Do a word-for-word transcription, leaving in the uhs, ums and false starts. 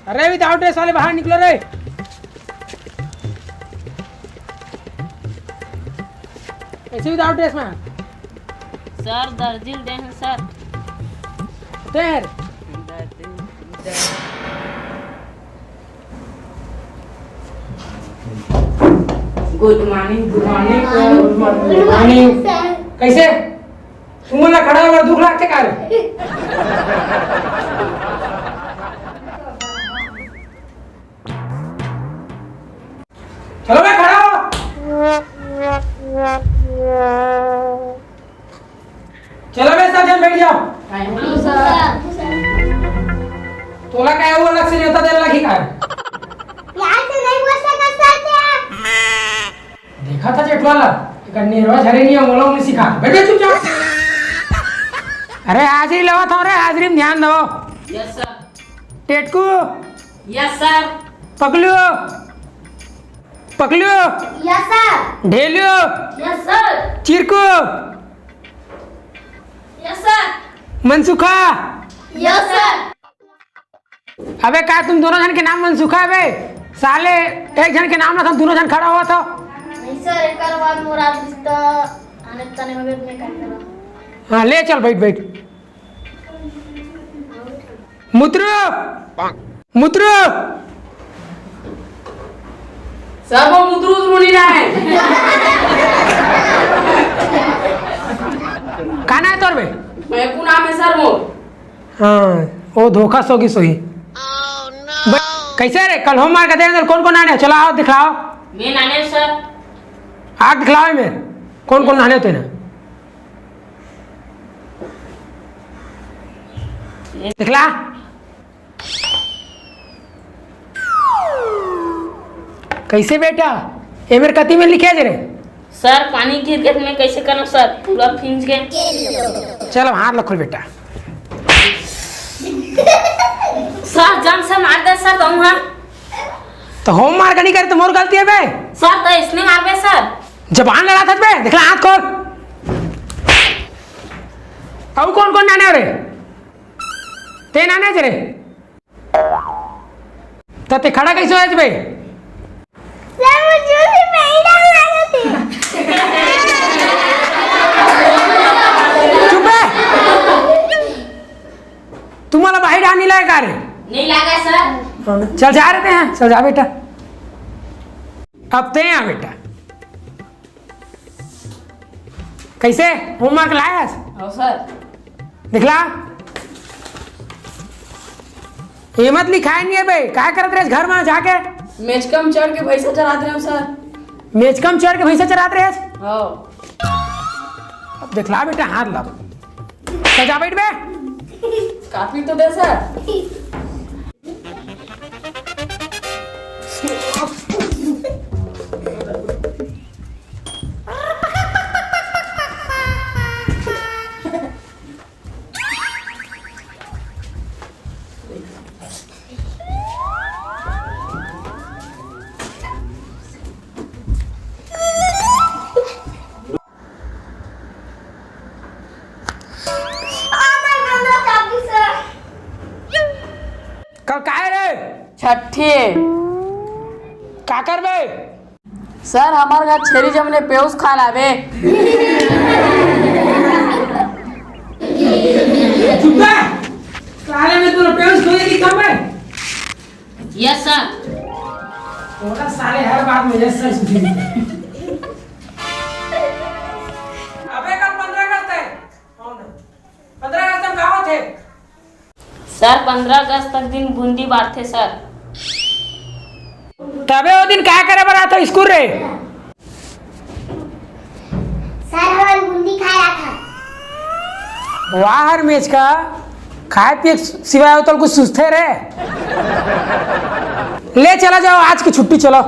अरे, without dress वाले बाहर निकलो रे। कैसे without dress में? सर, दर्जी ल दे हैं सर। तेर। Good morning, good morning, sir. Good morning, sir. कैसे? तुमन ला खड़ा होय बर दुख लागथे का रे? चलो बे, खड़ा हो। चलो बे, सब झन बैठ जाओ। Thank you, sir. तोला काय वो अलग से नेवता दे ला लगही का रे? यार से नहीं बोल सकत सर क्या? देखा था जेठवा ला, एकर नेरवा झरे नहीं, मोला नहीं सिखा। बैठ बे चुपचाप। अरे हाजिरी लेवत हो रे, हाजिरी में ध्यान दो। Yes sir. Tetku. Yes sir. पकलू। पकलू। Yes sir. ढेलू। Yes sir. चिरकू। Yes sir. मनसुखा। Yes sir. अबे का तुम दोनों झन के नाम मनसुखा हे बे? साले एक झन के नाम ना था, दोनों झन खड़ा होवत हो। नहीं सर, एक बार मोर आदमी तो आने तने में मैं क्या करूं? हाँ, ले चल, बैठ, बैठ। मुतरू, मुतरू। सर, वो मुतरू उतरू नहीं रहा है। का नाम हे तोर बे? मैं को नाम है सर वो। हाँ, वो धोखा सोगी सोही। ब-, कैसे रे? कल homework दे अंदर कौन कौन आने? चलो आओ, दिखलाओ। मैं नाने सर। आग दिखलाओ मैं। कौन कौन आने तेने? दिखला। कैसे बेटा? एमेर कति में लिखे जे रे? सर, पानी गिर के मैं कैसे करूं सर? पूरा भींज गए। चल, अब हाथ ला खोल बेटा। सर, जान से मार दे सर, तुम हाँ। तो homework नहीं करे तो मोर गलती है बे? सर, तो इसने मार दे सर। जबान लड़ा था बे, दिखला हाथ खोल। अउ कौन कौन नाने रे? ते नाने रे? त ते खड़ा कैसे होय बे? सर, मुझे भी पैर डाल लगा थे। चुप है। तुम्हाला बाहेर आणी लाय का रे? नहीं लगा सर। हाँ, चल जा रहे हैं, चल जा बेटा। अब ते आ बेटा। कैसे? Homework लायस? हाँ सर। दिखला। ये मत लिखाय नहीं है बे, काय करत रहे घर में जाके? मेचकम चढ़ के भैंसा चरात रहे सर। मेचकम चढ़ के भैंसा चरात रहे? हाँ। अब दिखला बेटा, हाथ ला। सजा बैठ बे। कापी तो दे सर। कल काय रे? छट्ठी। का करबे? सर, हमार घर छेरी जमने पेउस खा लावे। चुप रह। साले में तोला पेउस खोए की काम है? Yes sir. तोला साले हर बात में yes sir सुधी। अबे कल पंद्रह अगस्त है। कौन है? पंद्रह अगस्त में का होथे? सर, पंद्रह अगस्त तक दिन बूंदी बांटथे सर। तबे वो दिन का करे बर आथो स्कूल रे? सर, हमन बूंदी खाए आथन। वाह, हर मेच का खाए पिए के सिवाय होतल कुछ सुस्ते रे। ले चला जाओ, आज की छुट्टी, चलो।